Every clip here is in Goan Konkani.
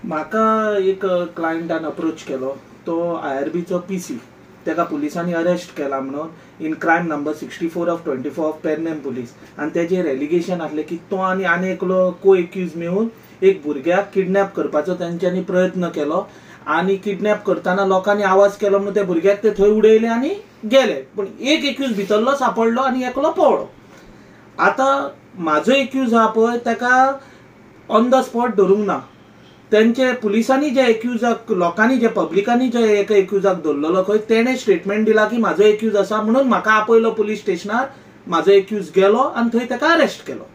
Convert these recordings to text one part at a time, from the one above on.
म्हाका एक क्लायंटान अप्रोच केलो, तो IRBचो PC, तेका पुलिसांनी अरेस्ट केला म्हणून in crime number 64 of 24 of Pernem police. आनी तेजेर एलिगेशन आसलें की तो आनी आनी एकलो को एक्यूज मेळून एक भुरग्याक किडनॅप करपाचो तेंच्यांनी प्रयत्न केलो आनी किडनॅप करतना लोकांनी आवाज केलो म्हणून त्या भुरग्याक ते थंय उडयले आनी गेले. पूण एक एक्यूज भितरलो सापडलो आनी एकलो पळ्ळो. आतां म्हाजो एक्यूज आहा पळय तेका ऑन the spot धरूंक ना. तेंचे पुलिसांनी जे एक्यूजाक, लोकांनी जे पब्लिकांनी जे एका एक्यूजाक धरलेलो खंय, तेणें स्टेटमेंट दिला की म्हाजो एक्यूज आसा म्हणून म्हाका आपयलो पुलीस स्टेशनार. म्हाजो एक्यूज गेलो आनी थंय तेका अरेस्ट केलो.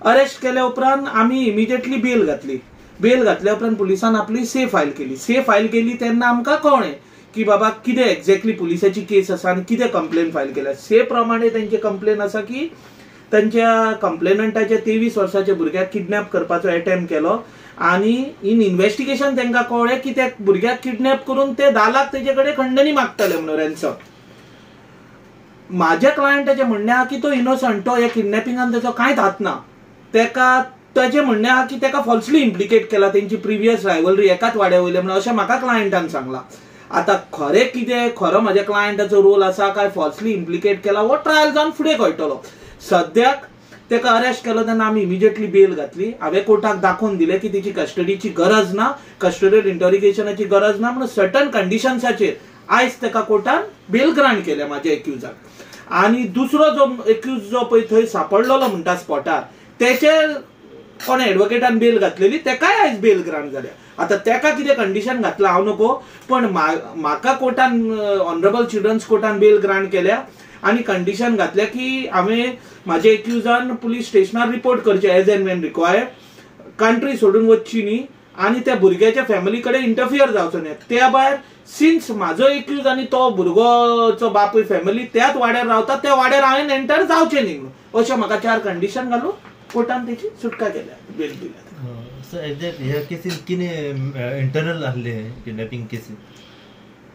अरेस्ट केल्या उपरांत आमी इमिजिएटली बेल घातली. बेल घातल्या उपरांत पुलिसान आपली से फायल केली. से फायल केली तेन्ना आमकां कळ्ळें की बाबा कितें एक्झॅक्टली पुलिसाची केस आसा आनी कितें कंप्लेन फायल केल्या. से प्रमाणे तेंचे कंप्लेन आसा की तांच्या कंप्लेनंटाच्या 23 वर्साच्या भुरग्याक किडनॅप करपाचो एटेम्प्ट केलो आनी इन इन्व्हेस्टिगेशन तांकां कळ्ळें की त्या भुरग्याक किडनॅप करून ते 10 लाख तेजे कडेन खंडणी मागताले म्हणून रॅन्सम. म्हाज्या क्लायंटाचें म्हणणें आहा की तो इनोसंट, तो ह्या किडनॅपिंगान तेचो कांयच हात ना. तेका ताचें म्हणणें आहा की तेका फॉल्सली इम्प्लिकेट केला, तेंची प्रिवियस रायवलरी एकाच वाड्या वयले म्हणून अशें म्हाका क्लायंटान सांगलां. आतां खरें कितें, खरो म्हाज्या क्लायंटाचो रोल आसा काय फॉल्सली इम्प्लिकेट केला हो ट्रायल जावन फुडें कळटलो. सद्याक तेका अरेस्ट केलो तेन्ना आमी इमिजिएटली बेल घातली. हांवें कोर्टाक दाखोवन दिलें की तेची कस्टडीची गरज ना, कस्टडियल इंटरोगेशनाची गरज ना म्हणून सर्टन कंडिशन्साचेर आयज तेका कोर्टान बेल ग्रांट केल्या म्हाज्या एक्यूजाक. आनी दुसरो जो एक्यूज जो पळय थंय सापडलेलो म्हणटा स्पॉटार, तेचे कोण एडवोकेटान बेल घातलेली, तेकाय आयज बेल ग्रांट जाल्या. आतां तेका कितें कंडिशन घातलां हांव नको, पण म्हाका कोर्टान ऑनरेबल चिल्ड्रन्स कोर्टान बेल ग्रांट केल्या आनी कंडिशन घातल्या की हांवें म्हाज्या एक्यूजान पुलीस स्टेशनार रिपोर्ट करचें as and when required, country सोडून वचची न्ही आनी त्या भुरग्याच्या फॅमिली कडेन इंटरफियर जावचो न्ही. त्या भायर सिन्स म्हाजो एक्यूज आनी तो भुरगोचो बापूय फॅमिली त्याच वाड्यार रावता, त्या वाड्यार हांवें एंटर जावचें न्ही म्हणून अशें म्हाका 4 कंडिशन घालून कोर्टान तेची सुटका केल्या, बेल दिल्या. सर, एक्झॅक्ट ह्या केसीन कितें इंटरनल आसलें किडनॅपिंग केसीन?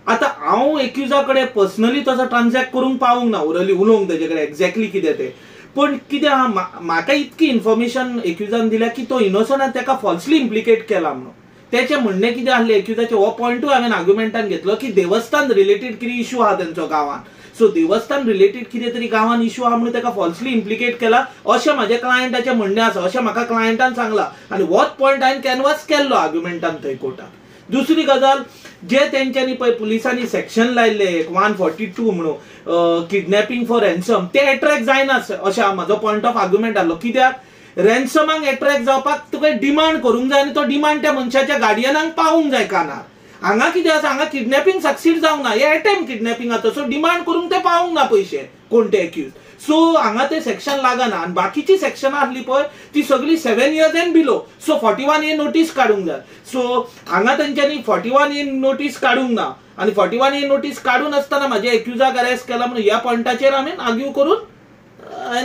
आतां हांव एक्यूजा कडेन पर्सनली तसो ट्रान्झॅक्ट करूंक पावूंक ना, ओरली उलोवंक तेजे कडेन एक्झॅक्टली कितें तें. पूण कितें आहा, म्हाका इतकी इन्फॉर्मेशन एक्यूजान दिल्या की तो इनोसंट आनी तेका फॉल्सली इम्प्लिकेट केला म्हणून. तेचें म्हणणें कितें आसलें एक्यूजाचें, हो पॉयंटूय हांवें आर्ग्युमेंटान घेतलो की देवस्थान रिलेटेड कितें इशू आहा तेंचो गांवान, सो देवस्थान रिलेटेड कितें तरी गांवान इशू आहा म्हणून तेका फॉल्सली इम्प्लिकेट केला अशें म्हाज्या क्लायंटाचें म्हणणें आसा, अशें म्हाका क्लायंटान सांगलां आनी होच पॉयंट हांवें कॅनवास केल्लो आर्ग्युमेंटान थंय कोर्टान. दुसरी गजाल, जे तेंच्यांनी पळय पुलिसांनी सेक्शन लायल्लें एक 142 म्हणून किडनॅपिंग फॉर रॅन्सम, ते एट्रॅक्ट जायना अशें म्हाजो पॉयंट ऑफ आर्ग्युमेंट आसलो. कित्याक रॅन्समाक एट्रॅक्ट जावपाक तुका डिमांड करूंक जाय आनी तो डिमांड त्या मनशाच्या गार्डियनाक पावूंक जाय कानार. हांगा कितें आसा, हांगा किडनॅपिंग सक्सीड जावंक ना, हे एटेम्प्ट किडनॅपिंगाचो, सो डिमांड करूंक ते पावूंक ना पयशे कोण ते एक्यूज, सो हांगा ते सेक्शन लागना. आनी बाकीची सेक्शनां आसली पळय ती सगळी 7 years and below, so 41A notice काडूंक जाय. सो हांगा तेंच्यांनी 41A notice काडूंक ना आनी 41A notice काडून आसतना म्हाज्या एक्यूजाक अरेस्ट केला म्हणून ह्या पॉयंटाचेर हांवें आर्ग्यू करून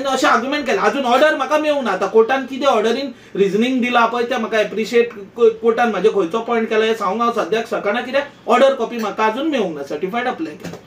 अशें आर्ग्युमेंट केलें. अजून ऑर्डर म्हाका मेळूंक ना. आतां कोर्टान कितें ऑर्डरीन रिजनींग दिलां पळय तें म्हाका एप्रिशिएट, कोर्टान म्हाजे खंयचो पॉयंट केला हें सांगूंक हांव सद्याक शकना, कित्याक ऑर्डर कॉपी म्हाका अजून मेळूंक ना, सर्टिफायड अप्लाय केला.